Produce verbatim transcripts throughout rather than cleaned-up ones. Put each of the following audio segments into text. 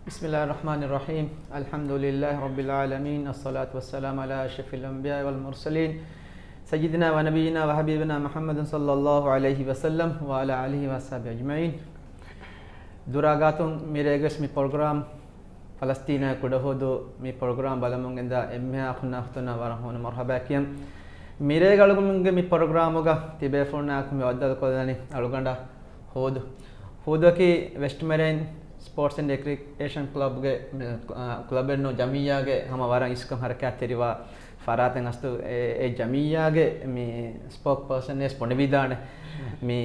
بسم الله الرحمن الرحيم. الحمد لله رب العالمين. الصلاة والسلام على أشرف الأنبياء والمرسلين. سيدنا ونبينا وحبيبنا محمد صلى الله عليه وسلم وعلى آله وأصحابه أجمعين. ދުރާގާތުން މިރޭގެސް މި ޕްރޮގްރާމް ފަލަސްތީނާ ކުޑަހުދޫ މި ޕްރޮގްރާމް ބަލަމުން އެންދާ އެންމެހާ އަޚުންނާ އުޚްތުންނާ ވަރަށް ހޫނު މަރުޙަބާ ކިޔަން. މިރޭގަ އަޅުގަނޑުގެ މި ޕްރޮގްރާމުގަ ތިބޭފުޅުންނާއެކު މި ވައްދަލުކޮށްލަނީ އަޅުގަނޑަށް ހޫދު. ހޫދުއަކީ ވެސްޓް މެރެއިން ސްޕޯޓްސް އެންޑް ރެކްރިއޭޝަން ކްލަބްގެ، އާ، ކްލަބެއްނު ޖަމިއްޔާގެ ހަމަ ވަރަށް އިސްކޮށް ހަރަކާތްތެރިވާ ފަރާތެއް އަސްލު އެ، އެ ޖަމިއްޔާގެ މި ސްޕޯކް ޕާސަން ވެސް ބުނެވިދާނެ. މި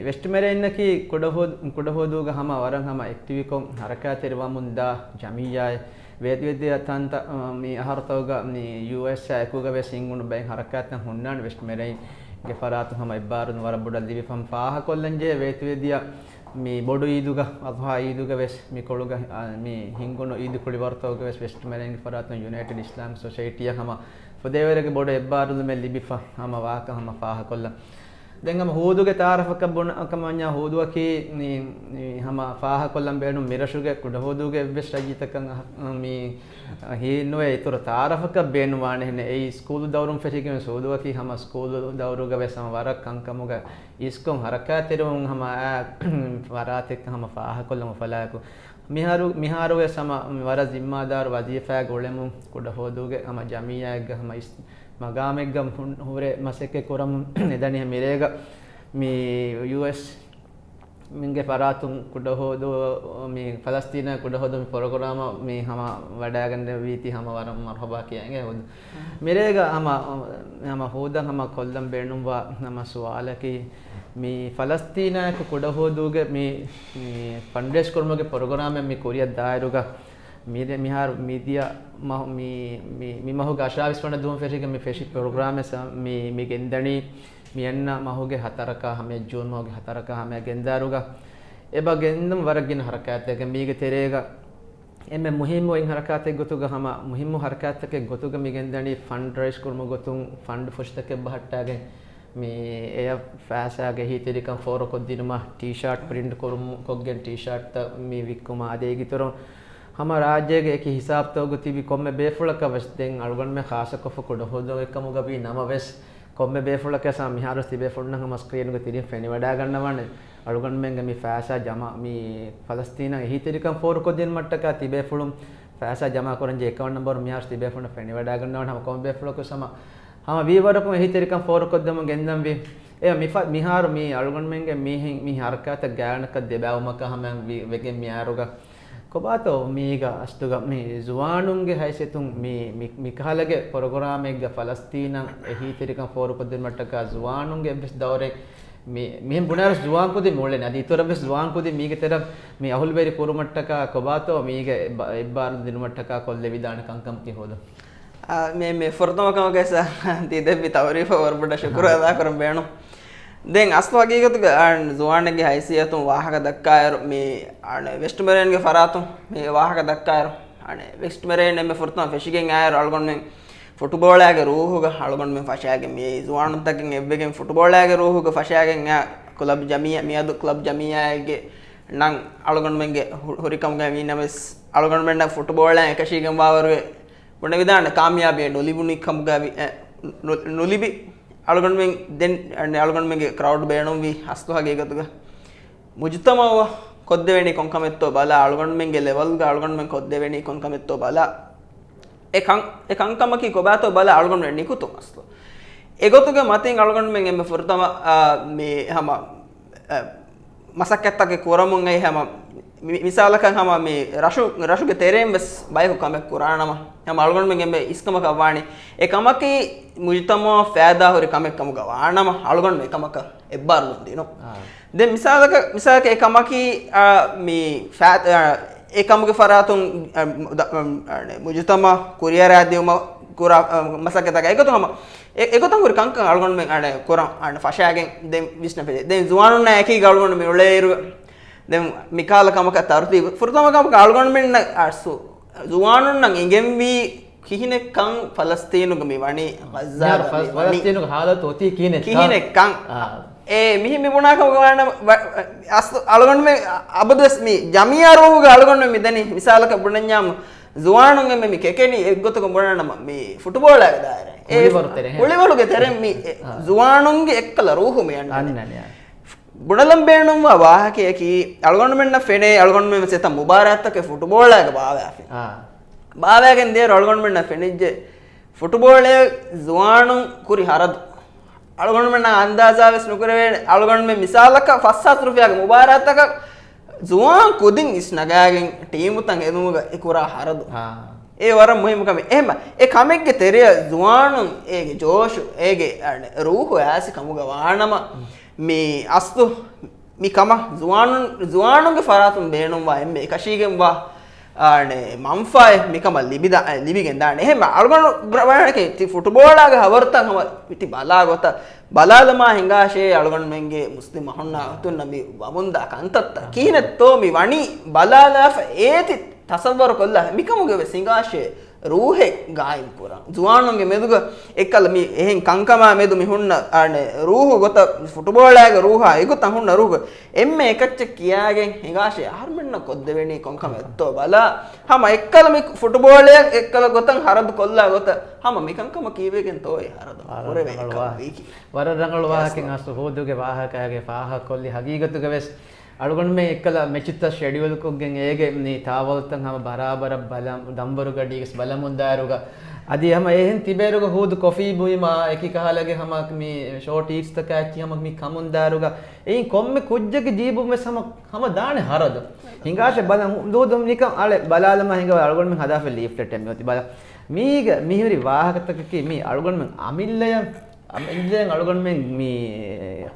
ވެސްޓް މެރެއިންއަކީ ކުޑަހު-، ކުޑަހުދޫގަ ހަމަ ވަރަށް ހަމަ އެކްޓިވިކޮށް ހަރަކާތެރިވަމުންދާ ޖަމިއްޔާއެއް. ވޭތުވެދިޔަ ތަންތަ-، މި އަހަރުތަކުގަ މި ޔޫއެސްއޭ އެކުގަ ވެސް ހިންގުނު ބައެއް ހަރަކާތްތައް ހުންނާނެ ވެސްޓް މެރެއިންގެ ފަރާތުން ހަމަ އެއްބާރުލުން ވަރަށް ބޮޑަށް ލިބިފަ ފާހަކޮށްލަންޖެހޭ ވޭތުވެދިޔަ މި ބޮޑު އީދުގަ، އަޟްޙާ އީދުގަ ވެސް މި ކޮޅުގަ، އާ، މި ހިންގުނު އީދު ކުޅިވަރުތަކުގަ ވެސް ވެސްޓް މެރެއިންގެ ފަރާތުން ޔުނައިޓެޑް އިސްލާމިކް ސޮސައިޓީއަށް ހަމަ ފުދޭވަރެއްގެ ބޮޑު އެއްބާރުލުމެއް ލިބިފަ ހަމަ ވާކަ ހަމަ ފާހަކޮށްލަން. ދެން ހަމަ ހޫދުގެ ތާރަފަކަށް ބުނަ ކަމަށް ވަންޏާ ހޫދުއަކީ މި، މި ހަމަ ފާހަކޮށްލަން ބޭނުން މިރަށުގެ ކުޑަހޫދޫގެ އެއްވެސް ރައްޔިތަކަށް އަހަ-، މި ހީނުވެ އިތުރު ތާރަފަކަށް ބޭނުންވާނެ ހެނެއް. އެއީ ސްކޫލު ދައުރުން ފެށިގެން ހޫދުއަކީ ހަމަ ސްކޫލު ދައުރުގަ ވެސް ހަމަ ވަރަށް ކަންކަމުގަ އިސްކޮށް ހަރަކާތެރިވުން ހަމަ އާ ފަރާތެއް ހަމަ ފާހަކޮށްލަމު ފަލާކު. މިހާރު، މިހާރު ވެސް ހަމަ ވަރަށް ޒިންމާދާރު ވަޒީފާއެއް އުޅެމުން ކުޑަހޫދޫގެ ހަމަ ޖަމިއްޔާއެއްގަ ހަމަ އިސް މަގާމެއްގަ ހުން-، ހުރެ މަސައްކަތް ކުރަމުން އެދަނީ މިރޭގަ މި ޔޫއެސް މިންގެ ފަރާތުން ކުޑަހޯދު-، މި ފަލަސްތީނާ ކުޑަހޯދުމުގެ ޕްރޮގްރާމަށް މި ހަމަ ވަޑައިގަންނެވީތީ ހަމަ ވަރަށް މަރުޙަބާ ކިޔަން އެ ހުދު. މިރޭގަ ހަމަ، ހަމަ ހޫދަން ހަމަ ކޮށްލަން ބޭނުންވާ ހަމަ ސުވާލަކީ، މި ފަލަސްތީނާއެކު ކުޑަހޯދޫގެ މި، މި ފަންޑްރޭސް ކުރުމުގެ ޕްރޮގްރާމެއް މި ކުރިއަށް ދާއިރުގަ މި ދެ-، މިހާރު މިދިޔަ މަހު-، މި، މި، މި މަހުގެ އަށާވީސް ވަނަ ދުވަހުން ފެށިގެން މި ފެށި ޕްރޮގްރާމެއް ސަ-، މި، މި ގެންދަނީ މި އަންނަ މަހުގެ ހަތަރަކާ ހަމަ ޖޫން މަހުގެ ހަތަރަކާ ހަމަ ގެންދާއިރުގަ އެބަ ގެންދަން ވަރަށް ގިނަ ހަރަކާތްތަކެއް މީގެ ތެރޭގަ އެންމެ މުހިއްމު އިން ހަރަކާތެއް ގޮތުގަ ހަމަ މުހިއްމު ހަރަކާތްތަކެއް ގޮތުގަ މި ގެންދަނީ ފަންޑްރޭސް ކުރުމުގެ ގޮތުން ފަންޑް ފުށިތަކެއް ބަހައްޓާގެން މި އެއަށް ފައިސާގެ އެހީތެރިކަން ފޯރުކޮށްދިނުމަށް ޓީޝާޓް ޕްރިންޓް ކުރުމު ކޮށްގެން ޓީޝާޓްތައް މި ވިއްކުމަށް އަދި އޭގެ އިތުރުން ހަމަ ރާއްޖޭގެ އެކި ހިސާބުތަކުގަ ތިބި ކޮންމެ ބޭފުޅަކަށް ވެސް ދެން އަޅުގަނޑުމެން ޚާއްޞަކޮށްފަ ކުޑަހޯދުއެއްކަމުގަ ވީ ނަމަވެސް، ކޮންމެ ބޭފުޅަކަށް ސާ މިހާރު ތިބޭފުޅުންނަށް ހަމަ ސްކްރީނުގަ ތިރިން ފެނިވަޑައިގަންނަވާނެ. އަޅުގަނޑުމެންގެ މި ފައިސާ ޖަމާ، މި ފަލަސްތީނަށް އެހީތެރިކަން ފޯރުކޮށްދިނުމަށްޓަކާ ތިބޭފުޅުން ފައިސާ ޖަމާކުރަންޖެހޭ އެކައުންޓް ނަންބަރު މިހާރު ތިބޭފުޅުންނަށް ފެނިވަޑައިގަންނަވާނެ. ހަމަ ކޮންމެ ބޭފުޅަކު ހަމަ، ހަމަ ވީވަރަކުން އެހީތެރިކަން ފޯރުކޮށްދެމުން ގެންދަންވީ. އެ މިފަ-، މިހާރު މި އަޅުގަނޑުމެންގެ މީހެއް މި ހަރަކާތަށް ގާތްގަނޑަކަށް ދެބައިވުމަކަށް ހަމަ ވި-، ވެގެން މިއައިރުގަ ކޮބާތޯ މީގަ އަސްލުގަ މި ޒުވާނުންގެ ހައިސިއްޔަތުން މި، މި، މިކަހަލަގެ ޕްރޮގްރާމެއްގަ ފަލަސްތީނަށް އެހީތެރިކަން ފޯރުކޮށްދިނުމަށްޓަކާ ޒުވާނުންގެ އެއްވެސް ދައުރެއް މި، މިހެން ބުނާރަސް ޒުވާން ކުދިން މި އުޅެނީ. އަދި އިތުރަށްވެސް ޒުވާން ކުދިން މީގެ ތެރަށް މި އަހުލުވެރި ކުރުމަށްޓަކާ ކޮބާތޯ މީގެ އެއްބާ-، އެއްބާރުލުން ދިނުމަށްޓަކާ ކޮށްލެވިދާނެ ކަންކަމަކީ ހޯދުން. އާ، މި، މި ފުރަތަމަ ކަމަކަށް ސާ ތި ދެއްވި ތައުރީފަށް ވަރަށް ބޮޑަށް ޝުކުރު އަދާކުރަން ބޭނުން. ދެން އަސްލު ހަގީގަތުގަ އަން ޒުވާނެއްގެ ހައިސިއްޔަތުން ވާހަކަ ދައްކާއިރު، މި އަން ވެސްޓް މެރެއިންގެ ފަރާތުން މި ވާހަކަ ދައްކާއިރު، އަން ވެސްޓް މެރެއިން އެންމެ ފުރަތަމަ ފެށިގެން އާއިރު އަޅުގަނޑުމެން ފުޓުބޯޅައިގެ ރޫހުގަ އަޅުގަނޑުމެން ފަށާގެން މި ޒުވާނުންތަކެއް އެއްވެގެން ފުޓުބޯޅައިގެ ރޫހުގަ ފަށާގެން އާ ކްލަބް ޖަމިއްޔާ، މިއަދު ކްލަބް ޖަމިއްޔާގެ ނަން އަޅުގަނޑުމެންގެ ހު-، ހުރިކަމުގައި ވީނަމަވެސް އަޅުގަނޑުމެންނަށް ފުޓުބޯޅައިން އެކަށީގެންވާވަރު ބުނެވިދާނެ ކާމިޔާބީ ނުލިބުނީ ކަމުގައި ވި-، އެ، ނު-، ނުލިބި އަޅުގަނޑުމެން ދެން އަޅުގަނޑުމެންގެ ކްރައުޑް ބޭނުންވީ އަސްލު ހަގީގަތުގަ މުޖުތަމައު ކޮށްދެވެނީ ކޮން ކަމެއްތޯ ބަލާ، އަޅުގަނޑުމެންގެ ލެވަލްގަ އަޅުގަނޑުމެން ކޮށްދެވެނީ ކޮން ކަމެއްތޯ ބަލާ، އެ ކަން، އެ ކަންކަމަކީ ކޮބާތޯ ބަލާ އަޅުގަނޑުމެން ނިކުތުން އަސްލު. އެގޮތުގެ މަތިން އަޅުގަނޑުމެން އެންމެ ފުރަތަމަ، އާ، މި ހަމަ، އަ، މަސައްކަތްތަކެއް ކުރަމުން އައި ހަމަ މި-، މިސާލަކަށް ހަމަ މި ރަށު-، ރަށުގެ ތެރެއިން ވެސް ބަޔަކު ކަމެއް ކުރާނަމަ، ހަމަ އަޅުގަނޑުމެން އެންމެ އިސްކަމަކަށް ވާނީ، އެ ކަމަކީ މުޖުތަމައަށް ފައިދާ ހުރި ކަމެއް ކަމުގަ ވާނަމަ، އަޅުގަނޑު އެ ކަމަކަށް އެއްބާރުލުން ދިނުން. އާ. ދެން މިސާލަކަށް، މިސާލަކަށް އެ ކަމަކީ، އާ، މި ފައި-، އާ، އެ ކަމުގެ ފަރާތުން، އާ، މު-، ދަ-، އާ، މުޖުތަމަ ކުރިއަރާ ދިއުމަށް ކުރާ، އާ، މަސައްކަތަކަށް އެގޮތުން ހަމަ އެ-، އެގޮތަށް ހުރި ކަންކަން އަޅުގަނޑުމެން އަނެއް ކުރަން އަނެއް ފަށާގެން ދެން ވިސްނަފެދޭ. ދެން ޒުވާނުންނާ އެކީގަ އަޅުގަނޑު މި އުޅޭއިރު، ދެން މިކާލަ ކަމަކަށް ތަރުތީބު. ފުރަތަމަ ކަމަކަށް އަޅުގަނޑުމެންނަށް އަސް-، ޒުވާނުންނަށް އިނގެންވީ ކިހިނެއްކަން ފަލަސްތީނުގަ މި ވަނީ، ޣައްޒާގަ މި ވަނީ. ފަލަސްތީނުގެ ހާލަތު އޮތީ ކިހިނެއްކަން. ކިހިނެއްކަން. އާ. އެ މިހި މި ބުނާކަމުގަ ވާނަމަ، އަސް އަޅުގަނޑުމެ އަބަދުވެސް މި ޖަމިއްޔާ ރޫހުގަ އަޅުގަނޑުމެ މި ދަނީ، މިސާލަކަށް ބުނަންޏާމު، ޒުވާނުން އެންމެ މި ކެކެނީ އެއްގޮތަކުން ބުނަނަމަ، މި ފުޓުބޯޅައިގެ ދާއިރާ. އެ ހުޅިވަރު ތެރެ. ހުޅިވަރުގެ ތެރެ މި އެ ޒުވާނުންގެ އެއްކަލަ ރޫހު މި އަންނަނީ. އަންނަނީ. ބުނަލަން ބޭނުންވާ ވާހަކަޔަކީ، އަޅުގަނޑުމެންނަށް ފެނޭ، އަޅުގަނޑުމެން ވެސް އެތައް މުބާރާތްތަކެއް ފުޓުބޯޅައިގަ ބާވާފި. އާ. ބާވާގެން ދިޔައިރު އަޅުގަނޑުމެންނަށް ފެނިއްޖެ، ފުޓުބޯޅައި ޒުވާނުން ކުރި ހަރަދު. އަޅުގަނޑުމެންނަށް އަންދާޒާ ވެސް ނުކުރެވޭނެ. އަޅުގަނޑުމެން މިސާލަކަށް ފަސް ހާސް ރުފިޔާގެ މުބާރާތަކަށް ޒުވާން ކުދިން އިސްނަގާގެން ޓީމުތައް ހެދުމުގަ އެ ކުރާ ހަރަދު. އާ. އެ ވަރަށް މުހިއްމު ކަމެއް. އެހެން އެ ކަމެއްގެ ތެރެއަށް ޒުވާނުން އޭގެ ޖޯޝު، އޭގެ ރޫހު އައިސް ކަމުގަ ވާނަމަ، މި އަސްލު މި ކަމަށް ޒުވާނުން، ޒުވާނުންގެ ފަރާތުން ބޭނުންވާ އެންމެ އެކަށީގެންވާ، އާނެ، މަންފާއެއް މިކަމަށް ލިބިދާ-، ލިބިގެން ދާނެ. އެހެން އަޅުގަނޑު ބަ-، ބަ-، ތި ފުޓުބޯޅާގެ ހަވަރުތައް ހަމަ ތި ބަލާ ގޮތަށް، ބަލާލަމާ ހިނގާށޭ އަޅުގަނޑުމެންގެ މުސްލިމް އަހުންނާ އަހުތުންނަށް މި ވަމުންދާ ކަންތައްތައް. ކިހިނެއްތޯ މި ވަނީ ބަލާލާފަ އޭތި ތަސައްވަރު ކޮށްލާ މިކަމުގެ ވެސް ހިނގާށޭ ރޫހެއް ގާއިމް ކުރަން. ޒުވާނުންގެ މެދުގަ އެއްކަލަ މި އެހެން ކަންކަމާ މެދު މި ހުންނަ، އާނެ، ރޫހު ގޮތަށް، ފުޓުބޯޅާގެ ރޫހާ އެގޮތަށް ހުންނަ ރޫހު އެންމެ އެކައްޗެއް ކިޔާގެން ހިނގާށޭ އަހަރުމެންނަށް ކޮށްދެވެނީ ކޮންކަމެއްތޯ ބަލާ. ހަމަ އެއްކަލަ މި ފުޓުބޯޅައަށް އެއްކަލަ ގޮތަށް ހަރަދު ކޮށްލާ ގޮތަށް ހަމަ މިކަންކަމަށް ކީއްވެގެންތޯ އެ ހަރަދު ކުރެވޭ ކަމަށް ވީކީ. ވަރަށް ރަނގަޅު ވާހަކައެއް އަސްލު ހޫދުގެ ވާހަކައިގެ ފާހަގަކޮށްލި ހަގީގަތުގަ ވެސް އަޅުގަނޑުމެން އެއްކަލަ މެޗުތައް ޝެޑިއުލްކޮށްގެން އޭގެ މި ތާވަލުތައް ހަމަ ބަރާބަރަށް ބަލަ-، ދަންވަރުގަޑީގެސް ބަލަމުންދާއިރުގަ އަދި ހަމަ އެހެން ތިބޭރުގަ ހޫދު ކޮފީ ބުއިމާ އެކި ކަހަލަގެ ހަމަ މި ޝޯޓް އީޓްސްތަކާ އެއްޗި ހަމަ މި ކަމުންދާއިރުގަ އެއިން ކޮންމެ ކުއްޖެއްގެ ޖީބުން ވެސް ހަމަ، ހަމަ ދާނެ ހަރަދު. ހިނގާށޭ ބަލަން ދޫދު ނިކަން އަޅެ ބަލާލަމާ ހިނގާ އަޅުގަނޑުމެން ހަދާފަ ލީފްލެޓެއް މިއޮތީ ބަލަ. މީގަ މިހުރި ވާހަކަތަކަކީ މީ އަޅުގަނޑުމެން އަމިއްލަޔަށް އަމިއްލައަށް އަޅުގަނޑުމެން މި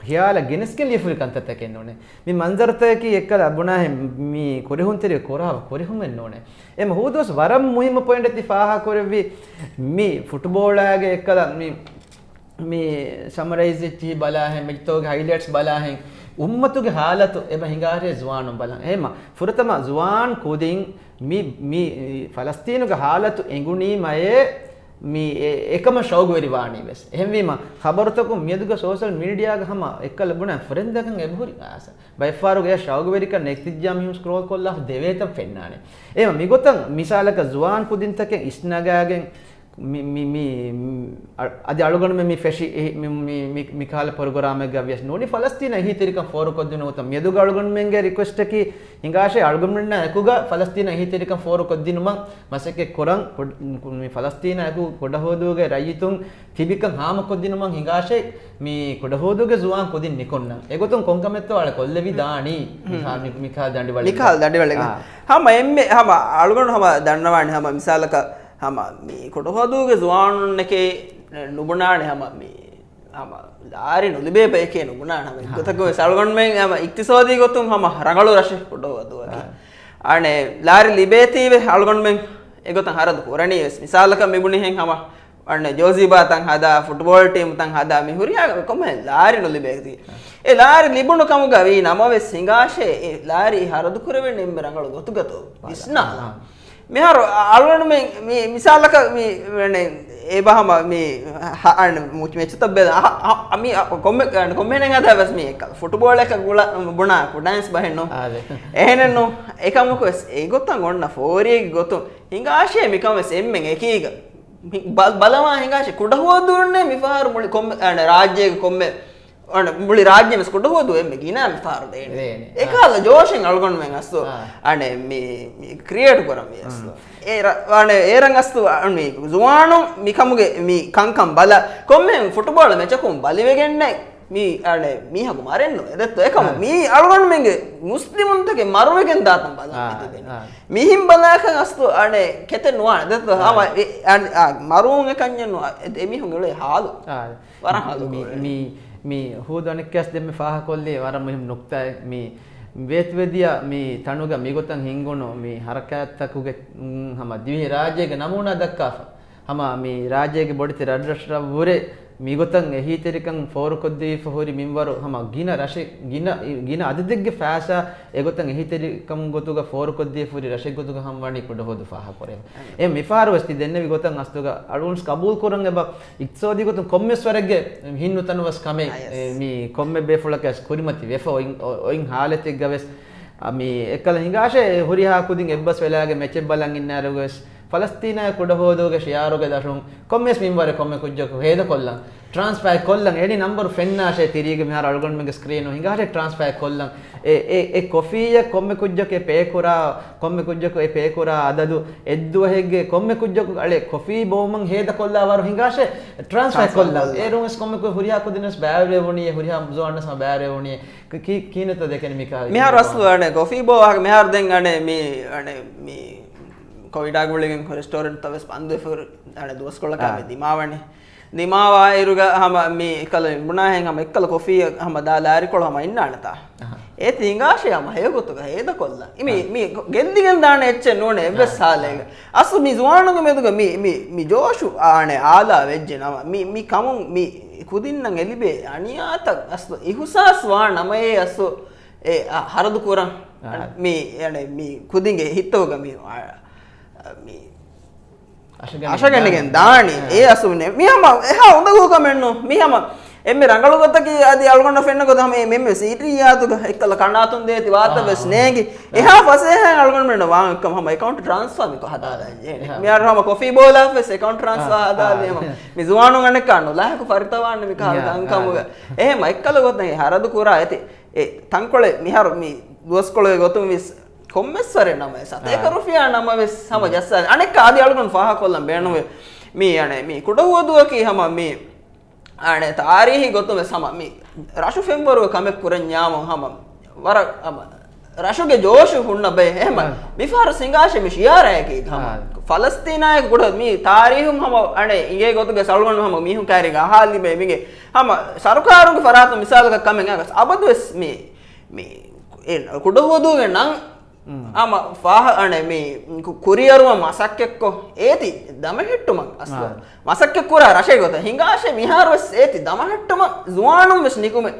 ޚިޔާލަށް ގެނެސްގެން ލިޔެފަހުރި ކަންތައްތަކެއް ނޫނޭ. މި މަންޒަރުތަކަކީ އެއްކަލަ ބުނާހެން މި ކުރިހުންތެރި ކުރާ ކުރިހުމެއް ނޫނޭ. އެމަ ހޫދުވަސް ވަރަށް މުހިއްމު ޕޮއިންޓެއް ތި ފާހަގަކުރެއްވި މި ފުޓުބޯޅާގެ އެއްކަލަ މި، މި ސަމަރައިޒް އެއްޗިހި ބަލާހެން، މެޗްތޯގެ ހައިލައިޓްސް ބަލާހެން، އުއްމަތުގެ ހާލަތު އެބަ ހިނގާރޭ ޒުވާނުން ބަލަން. އެހެމަ ފުރަތަމަ ޒުވާން ކުދިން މި، މި ފަލަސްތީނުގެ ހާލަތު އެނގުނީމައޭ، މި އެ-، އެކަމަށް ޝައުގުވެރިވާނީ ވެސް. އެހެންވީމަ، ޚަބަރުތަކުން މިއަދުގަ ސޯޝަލް މީޑިއާގަ ހަމަ އެއްކަލަ ބުނާ ފުރެންދަކަށް އެބަހުރި އާސަ. ބައެއްފަހަރުގަ އެ ޝައުގުވެރިކަން ނެތިއްޖާ މީހުން ސްކްރޯލް ކޮށްލާ ދެވޭތަން ފެންނާނެ. އެހެމަ މިގޮތަށް މިސާލަކަށް ޒުވާން ކުދިންތަކެއް އިސްނަގާގެން މި، މި، މި، އަ-، އަދި އަޅުގަނޑުމެން މި ފެށި އެ-، މި، މި، މި، މި ކާލަ ޕްރޮގްރާމެއްގަ ވިޔަސް ނޫނީ ފަލަސްތީނަށް އެހީތެރިކަން ފޯރުކޮށްދިނުމުގެ ގޮތަށް މިއަދުގަ އަޅުގަނޑުމެންގެ ރިކުއެސްޓަކީ ހިނގާށޭ އަޅުގަނޑުމެންނާ އެކުގަ ފަލަސްތީނަށް އެހީތެރިކަން ފޯރުކޮށްދިނުމަށް މަސައްކަތް ކުރަން، ކުޑަ-، މި ފަލަސްތީނާ އެކު ކުޑަހުދޫގެ ރައްޔިތުން ތިބިކަން ހާމަކޮށްދިނުމަށް ހިނގާށޭ މި ކުޑަހުދޫގެ ޒުވާން ކުދިން ނިކުންނަން. އެގޮތުން ކޮންކަމެއްތޯ އަޅެ ކޮށްލެވި ދާނީ މިކާ-، މި-، މިކާ ދަނޑިވަޅެއްގަ. މިކާ ދަނޑިވަޅެއްގަ. އާ. ހަމަ އެންމެ، ހަމަ އަޅުގަނޑު ހަމަ ދަންނަވާނީ ހަމަ މިސާލަކަށް ހަމަ މި ކުޑަހުވަދޫގެ ޒުވާނުންނެކޭ ނުބުނާނެ ހަމަ މި ހަމަ ލާރި ނުލިބޭ ބަޔެކޭ ނުބުނާނެ ހަމަ އެއްގޮތަކުން ވެސް އަޅުގަނޑުމެން ހަމަ އިޤްތިޞާދީ ގޮތުން ހަމަ ރަނގަޅު ރަށެއް ކުޑަހުވަދޫއަކީ. އަނެއް ލާރި ލިބޭތީވެ އަޅުގަނޑުމެން އެގޮތަށް ހަރަދު ކުރަނީ ވެސް. މިސާލަކަށް މިބުނިހެން ހަމަ އަންނަ ޖޯޒީބާތައް ހަދާ، ފުޓްބޯޅަ ޓީމުތައް ހަދާ، މި ހުރިހާ ކޮންމެ ލާރި ނުލިބޭތީ. އެ ލާރި ލިބުނު ކަމުގަ ވީ ނަމަވެސް ހިނގާށޭ އެ ލާރި ހަރަދު ކުރެވެން އެންމެ ރަނގަޅު ގޮތުގަތޯ ވިސްނާލާ. މިހާރު އަ-، އަޅުގަނޑުމެން މި މިސާލަކަށް މި، މި އެބަ ހަމަ މި ހަ-، އަން މުޗް މެޗުތައް ބެލ އަ-، އަ-، އަ-، މި ކޮންމެ-، ކޮންމެހެނެއް ހަދާ ވެސް މި އެކަ ފުޓްބޯޅައަކަށް ގުޅަ ބުނާ ކުޑަންސް ބަހެއްނު. އާދެ. އެހެނެއްނު. އެކަމަކު ވެސް އެގޮތަށް އޮންނަ ފޯރިއެއްގެ ގޮތުން ހިނގާށޭ މިކަން ވެސް އެންމެން އެކީގަ. މި ބަ-، ބަލަވާ ހިނގާށޭ ކުޑަހުވަދޫންނޭ މިފަހަރު މުޅި ކޮންމެ، އަން ރާއްޖޭގެ ކޮންމެ އަން މުޅި ރާއްޖެ ވެސް ކުޑަހުވަދޫ އެންމެ ގިނަ މިފަހަރު ދޭނެ. ދޭނެ. އެކާލަ ޖޯޝެއް އަޅުގަނޑުމެން އަސްލު އަނެ މި، މި ކްރިއޭޓް ކުރަން ވީ އަސްލު. އޭރަ-، އަނެ އޭރަން އަސްލު އަން މި ޒުވާނުން މިކަމުގެ މި ކަންކަން ބަލަ ކޮންމެ ފުޓުބޯޅަ މެޗަކުން ބަލިވެގެންނެ މި އަނެ މީހަކު މަރެއްނު އެދެއްތޯ އެކަމު މީ އަޅުގަނޑުމެންގެ މުސްލިމުންތަކެއް މަރުވެގެން ދާތަން ބަލަ މިތިބެނީ. މިހިން ބަލާކަށް އަސްލު އަނެ ކެތެއް ނުވާނެ އެދެއްތޯ ހަމަ އެ-، އަނެ އާ މަރުވުން އެކަންޏެއް ނު އެ މީހުން އެޅޭ ހާލު. ވަރަށް ހަލު މި، ކުރޭ. މި، މި ހޫދު އަނެއްކާސް ދެންމެ ފާހަކޮށްލީ ވަރަށް މުހިންމު ނުކްތާއެއް. މި ވޭތުވެދިޔަ މި ތަނުގަ މިގޮތަށް ހިންގުނު މި ހަރަކާތްތަކުގެ، ހަމަ ދިވެހި ރާއްޖޭގެ ނަމޫނާ ދައްކާފަ. ހަމަ މި ރާއްޖޭގެ ބޮޑެތި ރަށްރަށްރަށްވުރެ މިގޮތަށް އެހީތެރިކަން ފޯރުކޮށްދީފަ ހުރި މިންވަރު ހަމަ ގިނަ ރަށެއް، ގިނަ، ގިނަ އަދަދެއްގެ ފައިސާ އެގޮތަށް އެހީތެރިކަމުގެ ގޮތުގަ ފޯރުކޮށްދީފަ ހުރި ރަށެއްގެ ގޮތުގަ ހަމަ ވަނީ ކުޑަހުވަދޫ ފާހަގަކުރެވެ. އެ މިފަހަރު ވެސް ތި ދެންނެވި ގޮތަށް އަސްލުގަ އަޅުގަނޑު ގަބޫލު ކުރަން އެބަ އިޤްތިޞާދީ ގޮތުން ކޮންމެސް ވަރެއްގެ ހިންނުތަނު ވެސް ކަމެއް، އާ، އެ، މި ކޮންމެ ބޭފުޅަކަށް ކުރިމަތި ވެފަ އޮތް، އޮ-، އޮތް ހާލަތެއްގަ ވެސް، އަ، މި އެއްކަލަ ހިނގާށޭ ހުރިހާ ކުދިން އެއްބަސް ވެލާގެ މެޗެއް ބަލަން އިންނާއިރުގަ ވެސް ފަލަސްތީނާއި ކުޑަހުވަދޫގެ ޝިޢާރުގެ ދަށުން ކޮންމެސް މިންވަރެއް ކޮންމެ ކުއްޖަކު ހޭދަކޮށްލަން، ޓްރާންސްފާ ކޮށްލަން، އެނި ނަމްބަރު ފެންނާށޭ ތިރީގެ މިހާރު އަޅުގަނޑުމެންގެ ސްކްރީނު ހިނގާށޭ ޓްރާންސްފާ ކޮށްލަން. އެ، އެ، އެ ކޮފީއަށް ކޮންމެ ކުއްޖަކު އެ ޕޭކުރާ، ކޮންމެ ކުއްޖަކު އެ ޕޭކުރާ އަދަދު އެއްދުވަހެއްގެ ކޮންމެ ކުއްޖަކު އަޅެ ކޮފީ ބޯމަން ހޭދަކޮށްލާ ވަރު ހިނގާށޭ ޓްރާންސްފާ ކޮށްލަން. އޭރުން ވެސް ކޮންމެ ކު-، ހުރިހާ ކުދިން ވެސް ބައިވެރިވެވުނީ، ހުރިހާ ޒުވާން ވެސް ބައިވެރިވެވުނީ. ކި-، ކި-، ކިހިނެއްތޯ ދެކެނީ މިކާ-، މިހާރު އަސްލު އަނެ ކޮފީ ބޯ މިހާރު ދެން އަނެ މި، އަނެ މި ކޮވިޑާ ގުޅިގެން ރެސްޓޯރެންޓްތައް ވެސް ބަންދުވެފަ އަނެ ދުވަސްކޮޅަކާ މި ދިމާވަނީ. ދިމާވާއިރުގަ ހަމަ މި އެކަލަ ބުނާހެން ހަމަ އެއްކަލަ ކޮފީ ހަމަ ދާ ލާރިކޮޅު ހަމަ އިންނާނެތާ. އެ ތިނގާށޭ ހަމަ ހެޔޮގޮތުގަ ހޭދަކޮށްލަން. މި، މި ގެންދިގެން ދާނެ އެއްޗެއް ނޫނޭ އެއްވެސް ހާލެއްގަ. އަސްލު މި ޒުވާނުންގެ މެދުގަ މި، މި، މި ޖޯޝު އާނެ އާލާ ވެއްޖެ ނަމަ، މި، މި ކަމުން މި ކުދިންނަށް އެ ލިބޭ އަނިޔާތައް އަސްލު އިހުސާސް ވާ ނަމައޭ އަސްލު އެ ހަރަދު ކުރަން. މި، އަނެ މި ކުދިންގެ ހިތަށް މި، އަ، މި އަށަގަނޑިގެން ދާނީ. އޭ އަސުން މި ހަމަ އެހާ އުނދަގޫ ކަމެއް ނޫން. މި ހަމަ އެންމެ ރަނގަޅު ގޮތަކީ އަދި އަޅުގަނޑަށް ފެންނަ ގޮތަށް ހަމަ އެ މެންމެ ސީޓީއާތުގަ އެއްކަލަ ކަނޑާތުން ދޭތި ވާތަ ވެސް ނޭނގި. އެހާ ފަސޭހައިން އަޅުގަނޑުމެންނަށް ވާން އެއްކަމަށް ހަމަ އެކައުންޓް ޓްރާންސްފާ މިކޮށް ހަދާލަން ޖެހޭނެ. މިހާރު ހަމަ ކޮފީ ބޯލާފަ ވެސް އެކައުންޓް ޓްރާންސްފާ ހަދާލީ ހަމަ މި ޒުވާނުން އަނެއްކާ ނުލާހިކު ފަރިތަވާން މި ކަހަލަ ކަންކަމުގަ. އެހެމަ އެއްކަލަ ގޮތަށް ހަރަދު ކުރާ އެތި. އެ ތަންކޮޅެއް މިހާރު މި ދުވަސްކޮޅުގެ ގޮތުން ވެސް ކޮންމެސް ވަރެއް ނަމަވެސް ސަތޭކަ ރުފިޔާ ނަމަވެސް ހަމަ ޖައްސާލި. އަނެއްކާ އަދި އަޅުގަނޑު ފާހަގަކޮށްލަން ބޭނުންވޭ. މި އަނެ މި ކުޑަހުވަދޫއަކީ ހަމަ މި އަނެ ތާރީހީ ގޮތުން ވެސް ހަމަ މި ރަށު ފެންވަރުގެ ކަމެއް ކުރަންޏާމު ހަމަ ވަރަށް ހަމަ ރަށުގެ ޖޯޝު ހުންނަ ބައެއް. އެހެމަ މިފަހަރު ސިނގާށޭ މި ޝިއާރައަކީ ހަމަ ފަލަސްތީނާއެކު ކުޑަ މި ތާރީހުން ހަމަ އަނެ އިނގޭ ގޮތުގެ ސަޅުގަނޑު ހަމަ މީހުން ކާރިގަ އަހާލިބޭ މިގެ ހަމަ ސަރުކާރުގެ ފަރާތުން މިސާލަކަށް ކަމެއް އަގަސް އަބަދުވެސް މި މި ކުޑަހުވަދޫގެ ނަން ހަމަ ފާހަ އަނެ މި ކު-، ކުރިއަރުވަން މަސައްކަތްކޮށް އޭތި ދަމަހެއްޓުމަށް އަސްލު މަސައްކަތް ކުރާ ރަށެއް ގޮތަށް ހިނގާށޭ މިހާރުވެސް އޭތި ދަމަހައްޓުމަށް ޒުވާނުން ވެސް ނިކުމެ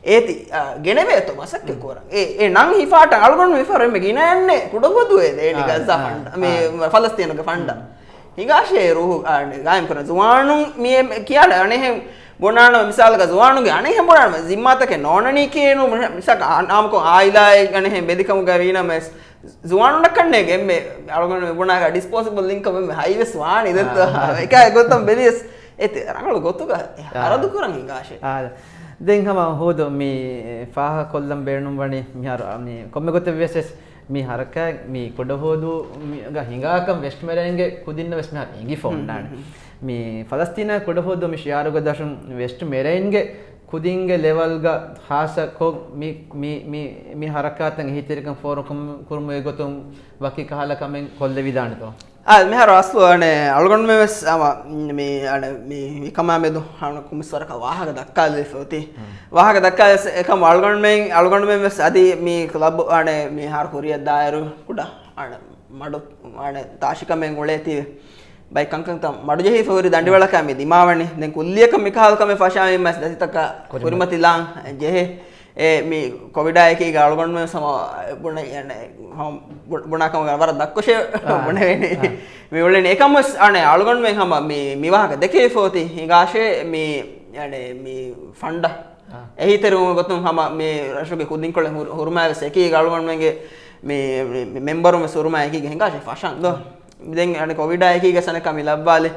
އޭތި، އާ، ގެނެވޭތޯ މަސައްކަތް ކުރަން. އެ، އެ ނަން ހިފާޓަން އަޅުގަނޑު މިފަހަރު އެންމެ ގިނައެއްނެ ކުޑަހުވަދޫ އެދޭނެ ގައްޒާ ފަންޑަ، މި ފަލަސްތީނުގެ ފަންޑަ. ހިނގާށޭ ރޫހު، އާ، ގާއިމް ކުރަން. ޒުވާނުން މި ކިޔާ އަނެހެން ބުނާނަމަ މިސާލަކަށް ޒުވާނުންގެ އަނެހެން ބުނާނަމަ ޒިންމާތަކެއް ނޯނަނީ ކޭނު މިސާލަކަށް އާންމުކޮށް އާއިލާއެއް އަނެހެން ބެލިކަމުގަ ވީނަމަ ވެސް ޒުވާނުންނަކަށްނޭ އެންމެ އަޅުގަނޑު މި ބުނާކަށް ޑިސްޕޯސިބަލް އިންކަމް އެންމެ ހައިވެސް ވާނީ ދެއްތޯ. އެކާ ގޮތަށް ބެލިޔަސް އެތި ރަނގަޅު ގޮތުގަ ހަރަދު ކުރަން ހިނގާށޭ. ދެން ހަމަ ހޫދު މި ފާހަގަކޮށްލަން ބޭނުންވަނީ މިހާރު މި ކޮންމެ ގޮތެއް ވިޔަސް ވެސް މި ހަރަކާތް މި ކުޑަހުވަދޫގަ ހިނގާކަން ވެސްޓް މެރައިންގެ ކުދިންނަށް ވެސް މިހާރު އެނގިފަ އޮންނާނެ. މި ފަލަސްތީނާ ކުޑަހުވަދޫ މި ޝިއާރުގެ ދަށުން ވެސްޓް މެރައިންގެ ކުދިންގެ ލެވަލްގަ ހާއްސަކޮށް މި، މި، މި، މި ހަރަކާތަށް އެހީތެރިކަން ފޯރުކުރުމުގެ ގޮތުން ވަކި ކަހަލަ ކަމެއް ކޮށްލެވިދާނެތޯ؟ އާ، މިހާރު އަސްލު އަނެ އަޅުގަނޑުމެން ވެސް އަމަ މި އަނެ މި މިކަމާ މެދު އަނެ ކޮންމެސް ވަރަކަށް ވާހަކަ ދައްކާލެވިފަ އޮތީ. ވާހަކަ ދައްކާލެވިފަ އެކަމް އަޅުގަނޑުމެން، އަޅުގަނޑުމެން ވެސް އަދި މި ކްލަބް އަނެ މިހާރު ކުރިއަށް ދާއިރު ކުޑަ އަނެ މަޑު އަނެ ތާށިކަމެއް އުޅޭތީވެ. ބައެއް ކަންކަންތައް މަޑުޖެހިފަ ހުރި ދަނޑިވަޅަކާ މި ދިމާވަނީ. ދެން ކުއްލިއަކަށް މިކަހަލަ ކަމެއް ފަށާމީމަސް ދަތިތަކަށް ކުރިމަތިލާން ޖެހޭ. އެ މި ކޮވިޑާ އެކީގަ އަޅުގަނޑުމެން ހަމަ ބުނެ، އަނެ، ހަމަ ބު-، ބުނާ ކަމުގަ ވަރަށް ދަށްކޮށެއް ބުނެވޭނީ. މި އުޅެނީ އެކަމަސް އަނެ އަޅުގަނޑުމެން ހަމަ މި، މި ވާހަކަ ދެކެވިފަ އޮތީ ހިނގާށޭ މި، އަނެ، މި ފަންޑަށް އެހީތެރިވުމުގެ ގޮތުން ހަމަ މި ރަށުގެ ކުދިންކޮޅެއް ހުރު-، ހުރުމާވެސް އެކީގަ އަޅުގަނޑުމެންގެ މި، މި، މި މެމްބަރުން ވެސް ހުރުމާ އެކީގަ ހިނގާށޭ ފަށަން ދޯ. ދެން އަނެ ކޮވިޑާ އެކީގަ ސަނަކަ މި ލައްވާލެ.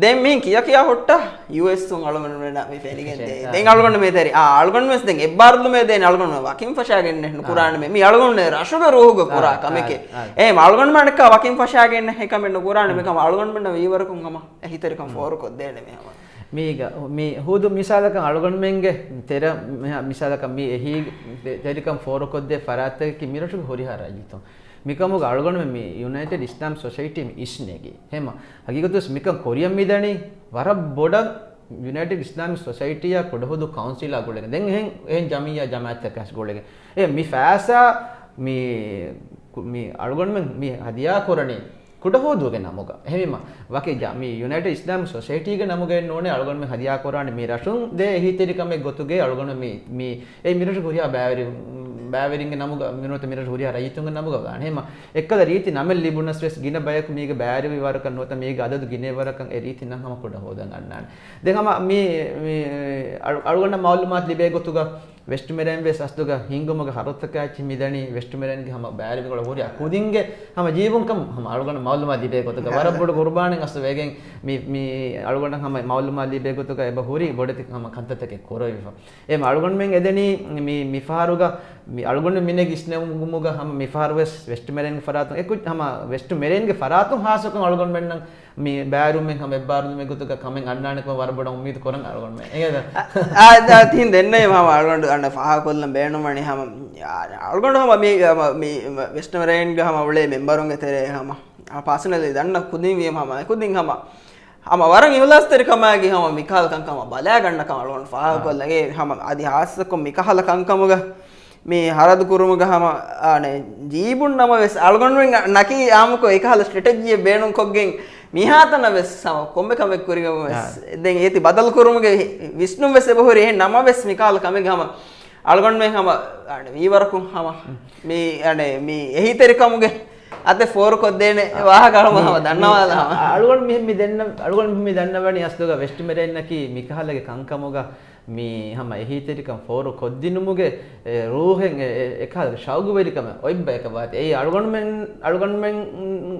ދެން މިހިން ކިޔަ ކިޔާ ހުއްޓާ ޔޫއެސް އުން އަޅުގަނޑުމެންނަށް މި ފެނިގެން ދޭ. ދެން އަޅުގަނޑު މި ތެރި، އާ، އަޅުގަނޑު ވެސް ދެން އެއްބާރުލުމޭ ދޭނެ އަޅުގަނޑު ވަކިން ފަށާގެން ނުކުރާނެ މި. މި އަޅުގަނޑު ރަށުގެ ރޫހުގަ ކުރާ ކަމެކޭ. އެ އަޅުގަނޑު މަނަކާ ވަކިން ފަށާގެން ހެކަމެއް ނުކުރާނެ މިކަމަށް އަޅުގަނޑުމެންނަށް ވީވަރަކުން ހަމަ އެހީތެރިކަން ފޯރުކޮށްދޭނެ މި ހަމަ. މީގަ، މި ހޫދު މިސާލަކަށް އަޅުގަނޑުމެންގެ ތެރެ، މި-، މިސާލަކަށް މި އެހީ ތެ-، ތެރިކަން ފޯރުކޮށްދޭ ފަރާތްތަކަކީ މިރަށުގެ ހުރިހާ ރައްޔިތުން. މިކަމުގަ އަޅުގަނޑުމެން މި ޔުނައިޓެޑް އިސްލާމް ސޮސައިޓީ މި އިސްނެގީ. ހެމަ، ހަގީގަތުވެސް މިކަން ކުރިއަށް މިދަނީ ވަރަށް ބޮޑަށް ޔުނައިޓެޑް އިސްލާމިކް ސޮސައިޓީއާ ކުޑަހުދޫ ކައުންސިލާ ގުޅެގެން. ދެން އެހެން، އެހެން ޖަމިއްޔާ ޖަމާއަތްތަކާސް ގުޅެގެން. އެ މި ފައިސާ މި، މި އަޅުގަނޑުމެން މި ހަދިޔާ ކުރަނީ ކުޑަހުދޫގެ ނަމުގަ. އެހެންވީމަ، ވަކި ޖަ-، މި ޔުނައިޓެޑް އިސްލާމިކް ސޮސައިޓީގެ ނަމުގައެއް ނޫނޭ އަޅުގަނޑުމެން ހަދިޔާ ކުރާނެ މި ރަށުން ދޭ އެހީތެރިކަމެއް ގޮތުގައި އަޅުގަނޑު މި، މި، އެ މިރަށު ހުރިހާ ބައިވެރި-، ބައިވެރިންގެ ނަމުގަ، މި ނުވަތަ މިރަށު ހުރިހާ ރައްޔިތުންގެ ނަމުގަ ވާނެ. އެހެންމަ، އެއްކަލަ ރީތި ނަމެއް ލިބުނަސް ވެސް ގިނަ ބަޔަކު މީގެ ބައިވެރިވި ވަރަކަށް ނުވަތަ މީގެ އަދަދު ގިނަ ވަރަކަށް އެ ރީތި ނަން ހަމަ ކުޑަހުދަން އަންނާނެ. ދެން ހަމަ މި، މި އަޅު-، އަޅުގަނޑަށް މައުލޫމާތު ލިބޭ ގޮތުގަ، ވެސްޓް މެރޭން ވެސް އަސްލުގަ ހިންގުމުގެ ހަރަދުތަކާއެއްޗެއް މިދަނީ ވެސްޓް މެރޭންގެ ހަމަ ބައިވެރި މިކޮޅަށް ހުރި ކުދިންގެ ހަމަ ޖީބުން ކަމަށް ހަމަ އަޅުގަނޑަށް މައުލޫމާތު ލިބޭ ގޮތުގަ ވަރަށް ބޮޑު ޤުރުބާނެއް އަސްލު ވެގެން މި، މި އަޅުގަނޑަށް ހަމަ މައުލޫމާތު ލިބޭ ގޮތުގަ އެބަ ހުރި ބޮޑެތި ހަމަ ކަންތައްތަކެއް ކުރެވިފަ. އެ އަޅުގަނޑުމެން އެދެނީ މި، މި ފަހަރުގަ މި އަޅުގަނޑު މިނެގި އިސްނެވުމުގަ ހަމަ މި ފަހަރު ވެސް ވެސްޓް މެރޭންގެ ފަރާތުން އެކު-، ހަމަ ވެސްޓް މެރޭންގެ ފަރާތުން ހާއްސަކޮށް އަޅުގަނޑުމެންނަށް މި ބައިވެރިވުމެއް ހަމަ އެއްބާރުލުމެއް ގޮތުގަ ކަމެއް އަންނާނެ ކަމަށް ވަރަށް ބޮޑަށް އުއްމީދު ކުރަން އަޅުގަނޑުމެން. އެނގޭތަ؟ އާ، އާ، ތިހިން ދެންނެވި ހަމަ އަޅުގަނޑު އަންނަ ފާހަގަކޮށްލަން ބޭނުންވަނީ ހަމަ، އާ، އަޅުގަނޑު ހަމަ މި، ހަމަ މި ވެސްޓް މެރޭންގެ ހަމަ އުޅޭ މެމްބަރުންގެ ތެރޭ ހަމަ، އާ، ޕާސަނަލީ ދަންނަ ކުދިން ވީ ހަމަ، ކުދިން ހަމަ، ހަމަ ވަރަށް އިހުލާސްތެރިކަމާގި ހަމަ މިކަހަލަ ކަންކަމަށް ބަލާގަންނަ ކަމަށް އަޅުގަނޑު ފާހަގަކޮށްލަން. އާ. އެ ހަމަ އަދި ހާއްސަކޮށް މިކަހަލަ ކަންކަމުގަ މި ހަރަދު ކުރުމުގަ ހަމަ، އާނެ، ޖީބުން ނަމަ ވެސް އަޅުގަނޑުމެން ނަކީ އާއްމުކޮށް އެކަހަލަ ސްޓްރެޓެޖީއެއް ބޭނުންކޮށްގެން މިހާތަނަށް ވެސް ހަމަ ކޮންމެ ކަމެއް ކުރިގަމު ވެސް އާ. ދެން އޭތި ބަދަލު ކުރުމުގެ ވިސްނުން ވެސް އެބަހުރި. އެހެން ނަމަ ވެސް މިކަހަލަ ކަމެއްގެ ހަމަ އަޅުގަނޑުމެން ހަމަ، އާނެ، ވީވަރަކުން ހަމަ މި، އާނެ، މި އެހީތެރިކަމުގެ އަތެއް ފޯރުކޮށްދޭނެ އާ. ވާހަކަ ހަމަ، މި، ހަމަ މި، ދަންނަވާލާ ހަމަ. އަ-، އަޅުގަނޑު މި، މި ދަންނަ-، އަޅުގަނޑު މި ދަންނަވަނީ އަސްލުގަ ވެސްޓް މެރޭންއަކީ މިކަހަލަގެ ކަންކަމުގަ މި ހަމަ އެހީތެރިކަން ފޯރު ކޮށްދިނުމުގެ، އެ، ރޫހެއް، އެ، އެ، އެކަހަލަ ޝައުގުވެރިކަމެއް އޮތް ބަޔަކަށް ވާތީ. އެއީ އަޅުގަނޑުމެން، އަޅުގަނޑުމެން،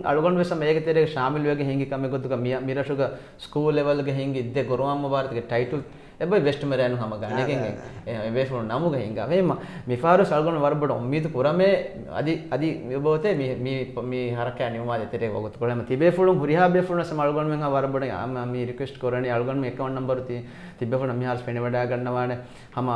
އަޅުގަނޑު ވެސް ހަމަ އޭގެ ތެރޭގަ ޝާމިލުވެގެން ހިނގި ކަމެއް ގޮތުގަ މި، މިރަށުގަ ސްކޫލް ލެވެލްގަ ހިނގި ދެ ގުރުއާން މުބާރަތުގެ ޓައިޓުލް އެބައި ވެސްޓް މެރޭން ހަމަ ގަނެގެން އާ، އާ، އާ. އެ، އެ ބޭފުޅުން ނަމުގަ ހިނގާ. އެހެންމަ މި ފާރުސް އަޅުގަނޑު ވަރަށް ބޮޑަށް އުއްމީދު ކުރަމޭ، އަދި، އަދި މި ބޯތޭ މި، މި، މި ހަރަކާތް ނިމުމާ ދޭތެރޭ ވަގުތު ކުރަމޭ. ތިބޭފުޅުން ހުރިހާ ބޭފުޅުން ވެސް އަޅުގަނޑުމެން ވަރަށް ބޮޑަށް އާ، މި ރިކުއެސްޓް ކުރަނީ އަޅުގަނޑުމެން އެކައުންޓް ނަމްބަރު ތި، ތިބޭފުޅުން މިހާރު ފެނިވަޑައިގަންނަވާނެ. ހަމަ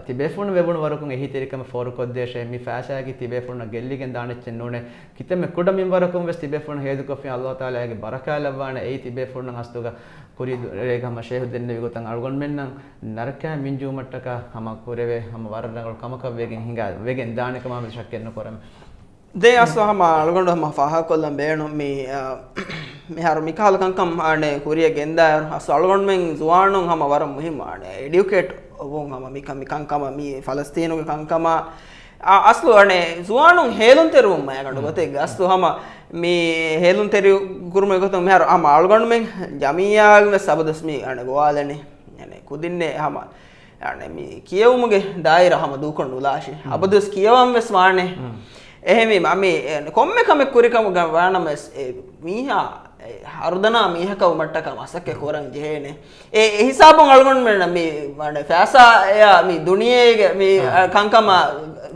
ތިބޭފުޅުން ވެވުނު ވަރަކުން އެހީތެރިކަމެއް ފޯރުކޮށްދޭށޭ. މި ފައިސާއަކީ ތިބޭފުޅުންނަށް ގެއްލިގެން ދާނެއްޗެއް ނޫނޭ. ކިތަންމެ ކުޑަ މިންވަރަކުން ވެސް ތިބޭފުޅުން ހޭދަކޮށްފިން ﷲ ތަޢާލާގެ ބަރަކާތް ލައްވާނެ. އެއީ ތިބޭފުޅުންނަށް އަސްލުގަ ކުރީ ދުރޭގަ ހަމަ ޝޭހު ދެންނެވި ގޮތަށް އަޅުގަނޑުމެންނަށް ނަރަކައިން މިންޖުވުމަށްޓަކާ ހަމަ ކުރެވޭ ހަމަ ވަރަށް ރަނގަޅު ކަމަކަށް ވެގެން ހިނގާ، ވެގެން ދާނެ ކަމާ މެދު ޝައްކެއް ނުކުރަމޭ. ދެން އަސްލު ހަމަ އަޅުގަނޑު ހަމަ ފާހަގަކޮށްލަން ބޭނުން މި، އާ، މިހާރު މިކަހަލަ ކަންކަން އާނެ ކުރިއަށް ގެންދާއިރު އަސްލު އަޅުގަނޑުމެން ޒުވާނުން ހަމަ ވަރަށް މުހިއްމު އާނެ އެޑިއުކޭޓް ވުން ހަމަ މި ކަ-، މި ކަންކަމަށް މި ފަލަސްތީނުގެ ކަންކަމާ އަ-، އަސްލު އަނެއް ޒުވާނުން ހޭލުންތެރިވުން މައިގަނޑު މް. ގޮތެއްގަ އަސްލު ހަމަ މި ހޭލުންތެރި ކުރުމުގެ ގޮތުން މިހާރު ހަމަ އަޅުގަނޑުމެން ޖަމިއްޔާގެ ވެސް އަބަދުވެސް މި އަނެއް ގޮވާލަނީ. އަނެއް ކުދިންނެއް ހަމަ އަނެއް މި ކިޔެވުމުގެ ދާއިރާ ހަމަ ދޫކޮށް ނުލާށޭ. މް. އަބަދުވެސް ކިޔަވަން ވެސް ވާނެ. މް. އެހެންވީމަ މި އެ، ކޮންމެ ކަމެއް ކުރިކަމުގަ ވާނަމަވެސް އެ މީހާ އެ، ހަރުދަނާ މީހަކަށް ވުމަށްޓަކާ މަސައްކަތް ކުރަން ޖެހޭނެ. އެ، އެ ހިސާބުން އަޅުގަނޑުމެންނަށް މި، ވަނެ، ފައިސާއާ މި ދުނިޔޭގެ މި، އާ. އަ، ކަންކަމާ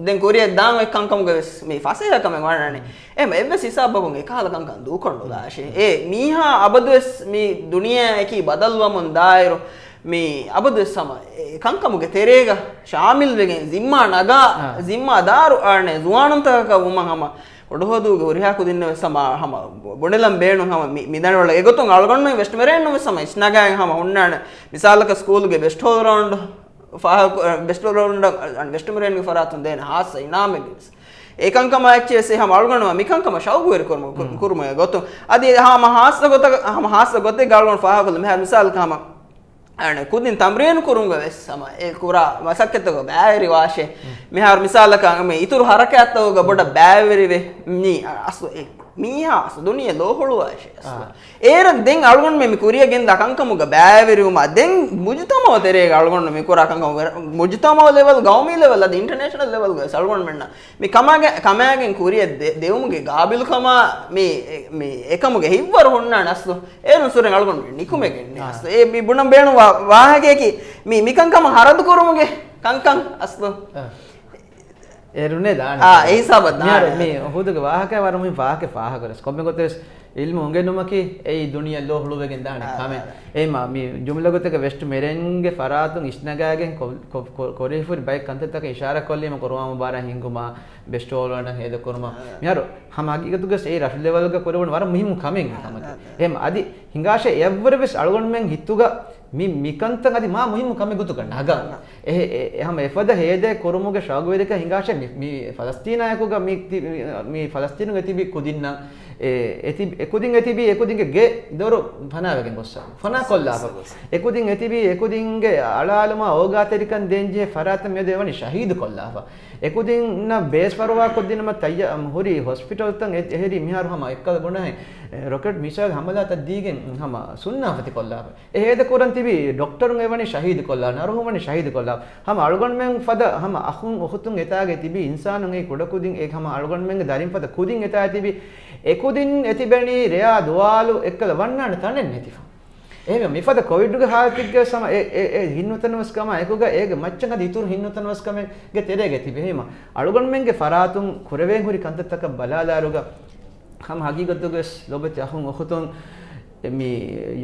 ދެން ކުރިއަށް ދާން އޮތް ކަންކަމުގެ ވެސް މި ފަސޭހަކަމެއް ވާނެ. އެހެން އެއްވެސް ހިސާބަކުން އެކަހަލަ ކަންކަން ދޫކޮށް ނުލާށޭ. އެ، މީހާ އަބަދުވެސް މި ދުނިޔެއަކީ ބަދަލުވަމުން ދާއިރު މި އަބަދުވެސް ހަމަ އެ ކަންކަމުގެ ތެރޭގަ ޝާމިލްވެގެން ޒިންމާ ނަގާ، އާ. ޒިންމާދާރު އާނެ ޒުވާނުންތަކަކަށް ވުމަށް ހަމަ ކުޑަހުދޫގެ ހުރިހާ ކުދިންނަށް ވެސް ހަމަ، ހަމަ ބުނެލަން ބޭނުން ހަމަ މި، މިދަނޑިވަޅަށް އެގޮތުން އަޅުގަނޑުމެން ވެސްޓް މެރޭން ވެސް ހަމަ އިސްނަގާގެން ހަމަ ހުންނާނެ. މިސާލަކަށް ސްކޫލްގެ ބެސްޓް އޯލް ރައުންޑް ފާހަގަ، ބެސްޓް އޯލް ރައުންޑް ވެސްޓް މެރޭންގެ ފަރާތުން ދޭނެ ހާއްސަ އިނާމެއްގެ ވެސް. އެ ކަންކަމާ އެއްޗެއް ވެސް ހަމަ އަޅުގަނޑު މި ކަންކަމަށް ޝައުގުވެރި ކުރުމު، ކު، މް. ކުރުމުގެ ގޮތުން. އަދި ހަމަ ހާއްސަ ގޮތަކަށް، ހަމަ ހާއްސަ ގޮތެއްގަ އަޅުގަނޑު ފާހަގަކޮށްލަން މިހާރު މިސާލަކަށް ހަމަ އަނެއް ކުދިން ތަމްރީނު ކުރުމުގަ ވެސް ހަމަ އެ ކުރާ މަސައްކަތުގަ ބައިވެރިވާށޭ. މިހާރު މިސާލަކަށް މި އިތުރު ހަރަކާތްތަކުގަ ބޮޑަށް ބައިވެރިވެ، މީ އަސްލު އެ މީހާ އަސްލު ދުނިޔެ ލޯހުޅުވާށޭ އަސްލު. އާ. އޭރަށް ދެން އަޅުގަނޑުމެން މި ކުރިއަށް ގެންދާ ކަންކަމުގަ ބައިވެރިވުމާ ދެން މުޖުތަމައު ތެރޭގަ އަޅުގަނޑު މި ކުރާ ކަންކަމުގަ މުޖުތަމައު ލެވެލް، ގައުމީ ލެވެލް އަދި އިންޓަރނޭޝަނަލް ލެވެލްގަ ވެސް އަޅުގަނޑުމެންނަށް މި ކަމާގެ، ކަމާގެން ކުރިއަށް ދެ، ދެވުމުގެ ގާބިލުކަމާ މި، މި އެކަމުގެ ހިތްވަރު ހުންނާނެ އަސްލު. އޭރުން ސުރެން އަޅުގަނޑު ނިކުމެގެން އާ. އަސްލު. އެ މި ބުނަން ބޭނުން ވާ، ވާހަކަޔަކީ މި، މިކަންކަމަށް ހަރަދު ކުރުމުގެ ކަންކަން އަސްލު. އާ. އޭރުންނޭ ދާނެ. އާ، އެ ހިސާބަށް ދާނެ. މިހާރު މި ހުދުގެ ވާހަކަ ވަރަށް މުހިންމު ވާހަކަ ފާހަގަވެސް. ކޮންމެ ގޮތެއް ވެސް އިލްމު އުނގެނުމަކީ އެއީ ދުނިޔެ ލޯ ހުޅުވެގެން ދާނެ އާ، ކަމެއް. އާ، އާ. އެހެންމަ މި ޖުމްލަ ގޮތެއްގަ ވެސްޓް މެރޭންގެ ފަރާތުން އިސްނަގާގެން ކޮ، ކޮ، ކޮ، ކުރިހުރި ބައެއް ކަންތައްތަކަށް އިޝާރާތް ކޮށްލީމަ ގުރުއާން މުބާރާތް ހިންގުމާ، ބެސްޓް އޯލް ރައުންޑް ހޭދަ ކުރުމާ. އާ. މިހާރު ހަމަ ހަގީގަތުގަ އެއީ ރަށު ލެވެލްގަ ކުރެވުނު ވަރަށް މުހިންމު ކަމެއް އާ، ކަމަކީ. އާ، އާ. އެހެންމަ އަދި ހިނގާށޭ އެއަށްވުރެ ވެސް އަޅުގަނޑުމެން ހިތުގަ މި، މިކަންތައް އަދި މާ މުހިއްމު ކަމެއް ގޮތުގަ ނަގާ. އެ، އެ، އެ ހަމަ އެފަދަ ހޭދައެއް ކުރުމުގެ ޝައުގުވެރިކަން ހިނގާށޭ މި، މި ފަލަސްތީނާއެކުގަ މި ތި، މި، މި ފަލަސްތީނުގެ ތިބި ކުދިންނަށް، އެ، އެތި، އެކުދިން އެތިބީ އެކުދިންގެ ގެ ދޮރު ފަނާވެގެން ގޮއްސަ. ފަނާ ކޮށްލާފަ. އެކުދިން އެތިބީ އެކުދިންގެ އަޅާލުމާ އޯގާތެރިކަން ދޭންޖެހޭ ފަރާތަށް މިއަދު އެވަނީ ޝަހީދު ކޮށްލާފަ. އެކުދިންނަށް ބޭސް ފަރުވާ ކޮށްދިނުމަށް ތައްޔާ، ހުރި ހޮސްޕިޓަލްތައް އެ، އެހެރީ މިހާރު ހަމަ އެއްކަލަ ބުނަހެން، އެ، ރޮކެޓް މިސައިލް ހަމަލާތައް ދީގެން ހަމަ ސުންނާފަތި ކޮށްލާފަ. އެ ހޭދަ ކުރަން ތިބި ޑޮކްޓަރުން އެވަނީ ޝަހީދު ކޮށްލާ، ނަރުހުން ވަނީ ޝަހީދު ކޮށްލާ. ހަމަ އަޅުގަނޑުމެން ފަދަ ހަމަ އަޚުން އުޚުތުން އެތާގެ ތިބި އިންސާނުން އެ ކުޑަކުދިން އެ ހަމަ އަޅުގަނޑުމެންގެ ދަރިން ފަދަ ކުދިން އެތާ ތިބި އެކުދިން އެތިބެނީ ރެޔާ ދުވާލު އެއްކަލަ ވަންނާނެ ތަނެއް ނެތިފަ. އެހެންވެ، މިފަދަ ކޮވިޑުގެ ހާލަތެއްގެ ސަމަ އެ، އެ، އެ ހިންނުތަނަވަސްކަމާ އެކުގަ އޭގެ މައްޗަށް އަދި އިތުރު ހިންނުތަނަވަސްކަމެއްގެ ތެރޭގަ ތިބެ. އެހެންވީމަ، އަޅުގަނޑުމެންގެ ފަރާތުން ކުރެވޭން ހުރި ކަންތައްތަކަށް ބަލާލާއިރުގަ، ހަމަ ހަގީގަތުގަވެސް ލޮބެތި އަޚުން އުޚުތުން މި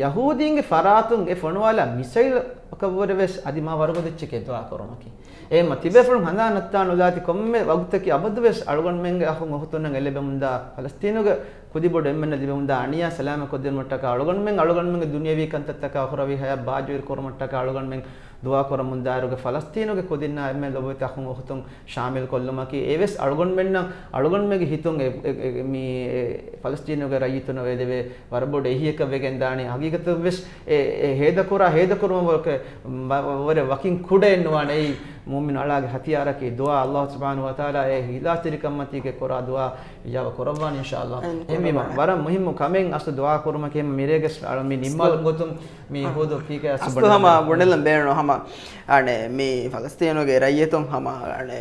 ޔަހޫދީންގެ ފަރާތުން އެ ފޮނުވާލާ މިސައިލް އަކަށްވުރެވެސް އަދި މާ ވަރުގަދަ އެއްޗެކޭ ދުޢާ ކުރުމަކީ. އެހެންވީމަ، ތިބޭފުޅުން ހަނދާން ނައްތާނުލާތި ކޮންމެ ވަގުތަކީ އަބަދުވެސް އަޅުގަނޑުމެންގެ އަޚުން އުޚުތުންނަށް އެ ލިބެމުންދާ ފަލަސްތީނުގެ ކުދިބޮޑު އެންމެންނަށް ލިބެމުންދާ އަނިޔާ ސަލާމަތް ކޮށްދިނުމަށްޓަކާ އަޅުގަނޑުމެން، އަޅުގަނޑުމެންގެ ދުނިޔަވީ ކަންތައްތަކާ އުޚްރަވީ ހަޔާތް ބާއްޖަވެރި ކުރުމަށްޓަކާ އަޅުގަނޑުމެން ދުޢާ ކުރަމުންދާއިރުގަ ފަލަސްތީނުގެ ކުދިންނާ އެންމެ ލޮބުވެތި އަޚުން އުޚުތުން ޝާމިލް ކޮށްލުމަކީ އެވެސް އަޅުގަނޑުމެންނަށް، އަޅުގަނޑުމެންގެ ހިތުން އެ، އެ، އެ، މި، އެ، ފަލަސްތީނުގެ ރައްޔިތުންނަށް ވެދެވޭ ވަރަށް ބޮޑު އެހީއަކަށް ވެގެން ދާނީ. ހަގީގަތަށްވެސް އެ، އެ ހޭދަކުރާ، ހޭދަކުރުމަށް ވަރަކަށް ވަ-، ވަ-، ވަރަށް ވަކިން ކުޑައެއް ނުވާނެ. އެއީ މުއުމިނު އަޅާގެ ހަތިޔާރަކީ ދުޢާ. އައްލާހު ސުބްޙާނަހޫ ވަތަޢާލާ އެ އިޚްލާޞްތެރިކަންމަތީގެ ކުރާ ދުޢާ އިޖާބަ ކުރައްވާނެ އިންޝާއައްލާހު. އެހެންވީމަ، ވަރަށް މުހިއްމު ކަމެއް އަސްލު ދުޢާ ކުރުމަކީ މިރޭގެ މި ނިންމާލުން ގޮތުން މި ހޫދު ކީކޭ އަސްލު ހަމަ ބުނެލަން ބޭނުން ހަމަ، އަނެ، މި ފަލަސްތީނުގެ ރައްޔިތުން ހަމަ، އަނެ،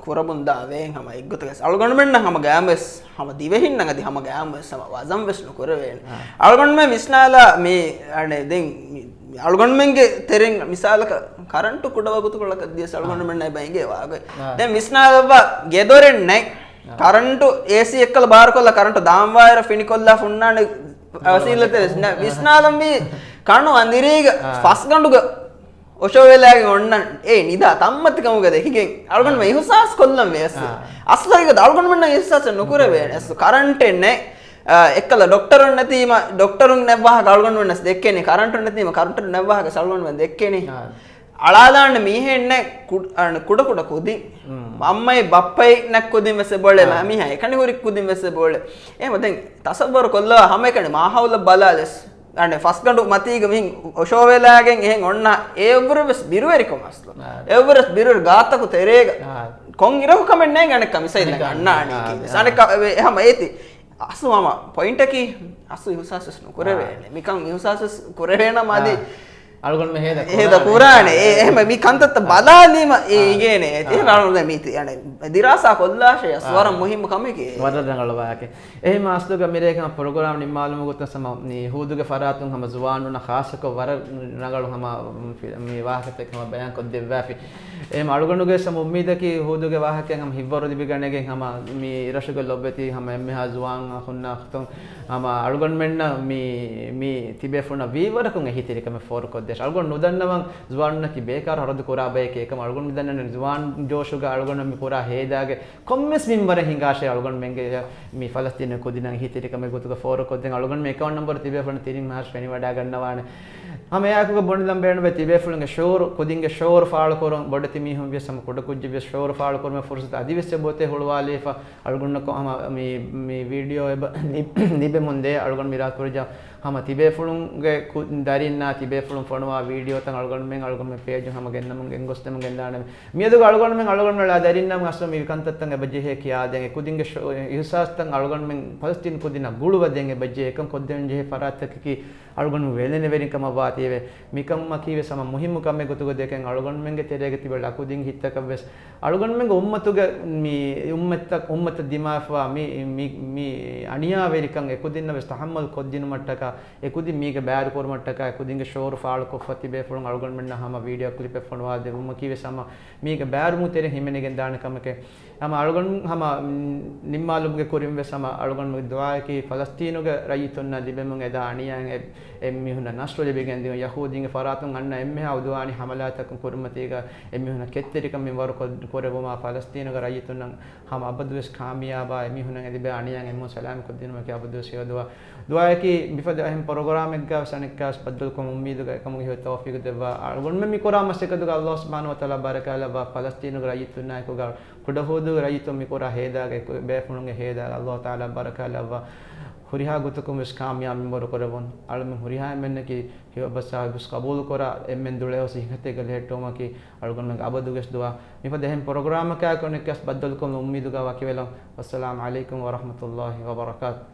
ކުރަމުންދާ ވޭން ހަމަ އެއްގޮތަކަށް އަޅުގަނޑުމެންނަށް ހަމަ ގާމްވެސް، ހަމަ ދިވެހިންނަށް އަދި ހަމަ ގާމްވެސް ހަމަ ވަޒަންވެސް ނުކުރެވޭނެ. އަޅުގަނޑުމެން ވިސްނާލާ މި، އަނެ، ދެން މި، އަޅުގަނޑުމެންގެ ތެރެއިން މިސާލަކަށް ކަރަންޓު ކުޑަވަގުތުކޮޅަކަށް ދިޔަސް އަޅުގަނޑުމެންނަށް އެބަ އެނގޭ ވާގޮތް. ދެން ވިސްނާލައްވާ ގެދޮރެއް ނެތް. ކަރަންޓު އޭސީ އެއްކަލަ ބާރުކޮށްލާ ކަރަންޓު ދާންވާއިރަށް ފިނިކޮށްލާ ފުންނާނެ ވަސީލަތެއް ވެސް ނެތް. ވިސްނާލަންވީ ކަނު އަނދިރީގަ ފަސްގަނޑުގަ އޮށޯވެލާގެން އޮންނަ އެ ނިދާ ތަންމަތިކަމުގަ ދެކިގެން އަޅުގަނޑުމެން އިހުސާސް ކޮށްލަން ވެސް. އަސްލު ހަގީގަތަށް އަޅުގަނޑުމެންނަށް އިހުސާސެއް ނުކުރެވޭނެ. އަސްލު ކަރަންޓެއް ނެތް. އެއްކަލަ ޑޮކްޓަރުން ނެތީމަ، ޑޮކްޓަރުން ނެއްވާހަކަ އަޅުގަނޑުމެންނަސް ދެއްކޭނެ. ކަރަންޓު ނެތީމަ، ކަރަންޓު ނެއްވާހަކަ އަޅުގަނޑުމެން ދެއްކޭނެ. އަޅާލާން މީހެއްނެއް ކުޑަ، ކުޑަ ކުޑަ ކުދިން. އަންނަ މައްމައެއް ބައްޕައެއް ނައްކުދިން ވެސް އެބައުޅޭ، މީހާ އެކަނި ހުރި ކުދިން ވެސް އެބައުޅޭ. އެހެމަ ދެން ތަސައްވަރު ކޮށްލާ ހަމައެކަނި މާހައުލަށް ބަލާލަސް. އަނެ ފަސްގަނޑު މަތީގަ މިހިން އޮށޯވެލާގެން އެހެން އޮންނަ އެއަށްވުރެ ވެސް ބިރުވެރިކަމަށް އަސްލު. އެއަށްވުރެ ވެސް ބިރުވެރި ގާތަކު ތެރޭގަ ކޮން އިރަކު ކަމެއް ނޭނގެ އަނެއްކާ މިސައިލެއް އަންނާނީ. އަނެއްކާ އެހެމަ އޭތި. އަސްލު ހަމަ ޕޮއިންޓަކީ އަސްލު އިހުސާސް ވެސް ނުކުރެވޭނެ. މިކަން އިހުސާސް ވެސް ކުރެވޭނަމަ އަދި އަޅުގަނޑުމެން ހޭދަ ހޭދަ ކުރާނެ. ކުރާނެ. އެ، އެހެމަ މި ކަންތައްތައް ބަލާލީމަ އެ އިނގޭނެ. އެ، އެހެން އަޅުގަނޑު މީތި، އަނެ، ދިރާސާ ކޮށްލާށޭ އަސްލު ވަރަށް މުހިއްމު ކަމެކޭ. ވަރަށް ރަނގަޅު ވާހަކަ. އެހެމަ އަސްލުގަ މިރޭގެ ހަމަ ޕްރޮގްރާމް ނިންމާލުމުގެ ގޮތުން ހަމަ މި ހޫދުގެ ފަރާތުން ހަމަ ޒުވާނުންނަށް ޚާއްޞަކޮށް ވަރަށް ރަނގަޅު ހަމަ މި ވާހަކަތަކެއް ހަމަ ބަޔާން ކޮށްދެއްވާފި. އެހެމަ އަޅުގަނޑުގެ ހަމަ އުއްމީދަކީ ހޫދުގެ ވާހަކައިން ހަމަ ހިތްވަރު ލިބިގަނެގެން ހަމަ މި ރަށުގެ ލޮބެތި ހަމަ އެންމެހާ ޒުވާން އަޚުންނާ އުޚްތުން ހަމަ އަޅުގަނޑުމެންނަށް މި، މި ތިބޭފުޅުންނަށް ވީވަރަކުން އެހީތެރިކަމެއް ފޯރުކޮށްދޭށޭ. އަޅުގަނޑު ނުދަންނަވަން ޒުވާނުންނަކީ ބޭކާރު ހަރަދު ކުރާ ބައެކޭ. އެކަމަ އަޅުގަނޑު މިދަންނަވަން ޒުވާން ޖޯޝުގަ އަޅުގަނޑު މި ކުރާ ހޭދާގެ ކޮންމެސް މިންވަރެއް ހިނގާށޭ އަޅުގަނޑުމެންގެ މި ފަލަސްތީނު ކުދިންނަށް އެހީތެރިކަމެއް ގޮތުގަ ފޯރުކޮށްދޭން. އަޅުގަނޑުމެން އެކައުންޓް ނަމްބަރު ތިބޭފުޅުން ތިރިން މަހަށް ފެނިވަޑައިގަންނަވާނެ. ހަމަ އެއާއެކުގަ ބުނެލަން ބޭނުންވޭ ތިބޭފުޅުންގެ ޝުޢޫރު، ކުދިންގެ ޝުޢޫރު ފާޅުކުރުން، ބޮޑެތި މީހުން ވިޔަސް ހަމަ ކުޑަކުއްޖެއް ވިޔަސް ޝުޢޫރު ފާޅުކުރުމަށް ފުރުސަތު އަދިވެސް އެބައޮތޭ ހުޅުވާލައިފަ. އަޅުގަނޑަކު ހަމަ މި، މި ވީޑިއޯ އެބަ ލި-، ލިބެމުންދޭ. އަޅުގަނޑު މިރާތު ކުރިޖާ ހަމަ ތިބޭފުޅުންގެ ކު-، ދަރިންނާ ތިބޭފުޅުން ފޮނުވާ ވީޑިއޯތައް އަޅުގަނޑުމެން، އަޅުގަނޑުމެން ޕޭޖުން ހަމަ ގެންނަމުން ގެންގޮސްދެމުން ގެންދާނެ. މިއަދުގަ އަޅުގަނޑުމެން، އަޅުގަނޑުމެން ދަރިންނަށް އަސްލު މި ކަންތައްތައް އެބަ ޖެހޭ ކިޔާދޭން. އެ ކުދިންގެ ޝޯ-، އިހުސާސްތައް އަޅުގަނޑުމެން ފަލަސްތީން ކުދިންނަށް ގުޅުވަދޭން އެބަ ޖެހޭ. އެކަން ކޮށްދޭން ޖެހޭ ފަރާތްތަކަކީ އަޅުގަނޑު ވެލެނެވެރިކަމަށް ވާތީވެ. މިކަމަކީވެސް ހަމަ މުހިއްމު ކަމެއް ގޮތުގަ ދެކެން އަޅުގަނޑުމެންގެ ތެރޭގަ ތިބެ ޅަކުދިން ހިތްތަކަށްވެސް އަޅުގަނޑުމެންގެ އުއްމަތުގެ މި އުއްމަތްތައް، އުއްމަތަށް ދިމާވެފަ މި، މި، މި އަނިޔާވެރިކަން އެކުދިންނަށް ވެސް ތަޙައްމަލް ކޮށްދިނުމަށްޓަކާ، އެކުދިން މީގެ ބައިވެރިކުރުމަށްޓަކާ، އެކުދިންގެ ޝުޢޫރު ފާޅުކޮށްފަ ތިބޭފުޅުން އަޅުގަނޑުމެންނަށް ހަމަ ވީޑިއޯ ކްލިޕެއް ފޮނުވާ ދެއްވުމަކީވެސް ހަމަ މީގެ ބައިވެރިވުމުގެ ތެރެއިން ހިމެނިގެން ދާނެ ކަމެކޭ. ހަމަ އަޅުގަނޑު ހަމަ، މް، ނިންމާލުމުގެ ކުރިން ވެސް ހަމަ އަޅުގަނޑުމެން ދުޢާއަކީ ފަލަސްތީނުގެ ރައްޔިތުންނަށް ލިބެމުން އެދާ އަނިޔާއިން އެ، އެ މީހުންނަށް ނަޞްރު ލިބިގެން ދިޔުން. ޔަހޫދީންގެ ފަރާތުން އަންނަ އެންމެހާ ޢުދުވާނީ ޙަމަލާތަކުން ކުރިމަތީގަ އެ މީހުންނަށް ކެތްތެރިކަން މިންވަރު ކޮށް، ކުރެއްވުމާ ފަލަސްތީނުގެ ރައްޔިތުންނަށް ހަމަ އަބަދުވެސް ކާމިޔާބާ އެ މީހުންނަށް އެ ލިބޭ އަނިޔާއިން އެންމެ ސަލާމަތް ކޮށްދިނުމަކީ އަބަދުވެސް ހެޔޮ ދުޢާ. ދުޢާއަކީ މިފަދަ އެހެން ޕްރޮގްރާމެއްގަ ވެސް އަނެއްކާވެސް ބައްދަލުކުރުމުގެ އުއްމީދުގަ އެކަމުގެ ހެޔޮ ތައުފީޤު ދެއްވާ. އަޅުގަނޑުމެން މި ކުރާ މަސައްކަތުގަ ﷲ ސުބްޙާނަހޫ ވަތަޢާލާ ބަރަކާތް ލައްވާ. ފަލަސްޠީނުގެ ރައްޔިތުންނާއެކުގަ ކުޑަހުދޫގެ ރައްޔިތުން މި ކުރާ ހޭދާގައި ބޭފުޅުންގެ ހޭދާގަ ﷲ ތަޢާލާ ބަރަކާތް ލައްވާ. ހުރިހާ ގޮތަކުން ވެސް ކާމިޔާބު މިންވަރު ކުރެއްވުން. އަޅުމެން ހުރިހާ އެންމެންނަކީ ހެޔޮ އެއްބަސްވާ އެއްބަސް ޤަބޫލުކުރާ އެންމެން ދުޅަހެޔޮ ސިއްހަތެއްގަ ލެހެއްޓުމަކީ އަޅުގަނޑުމެންގެ އަބަދުގެ ދުޢާ. މިފަދަ އެހެން ޕްރޮގްރާމަކާއެކު އަނެއްކާވެސް ބައްދަލުކުރުމުގެ އުއްމީދުގަ ވަކިވެލަން. ވައްސަލާމް ޢަލައިކުމް ވަރަޙްމަތުﷲ ވަބަރަކާތު.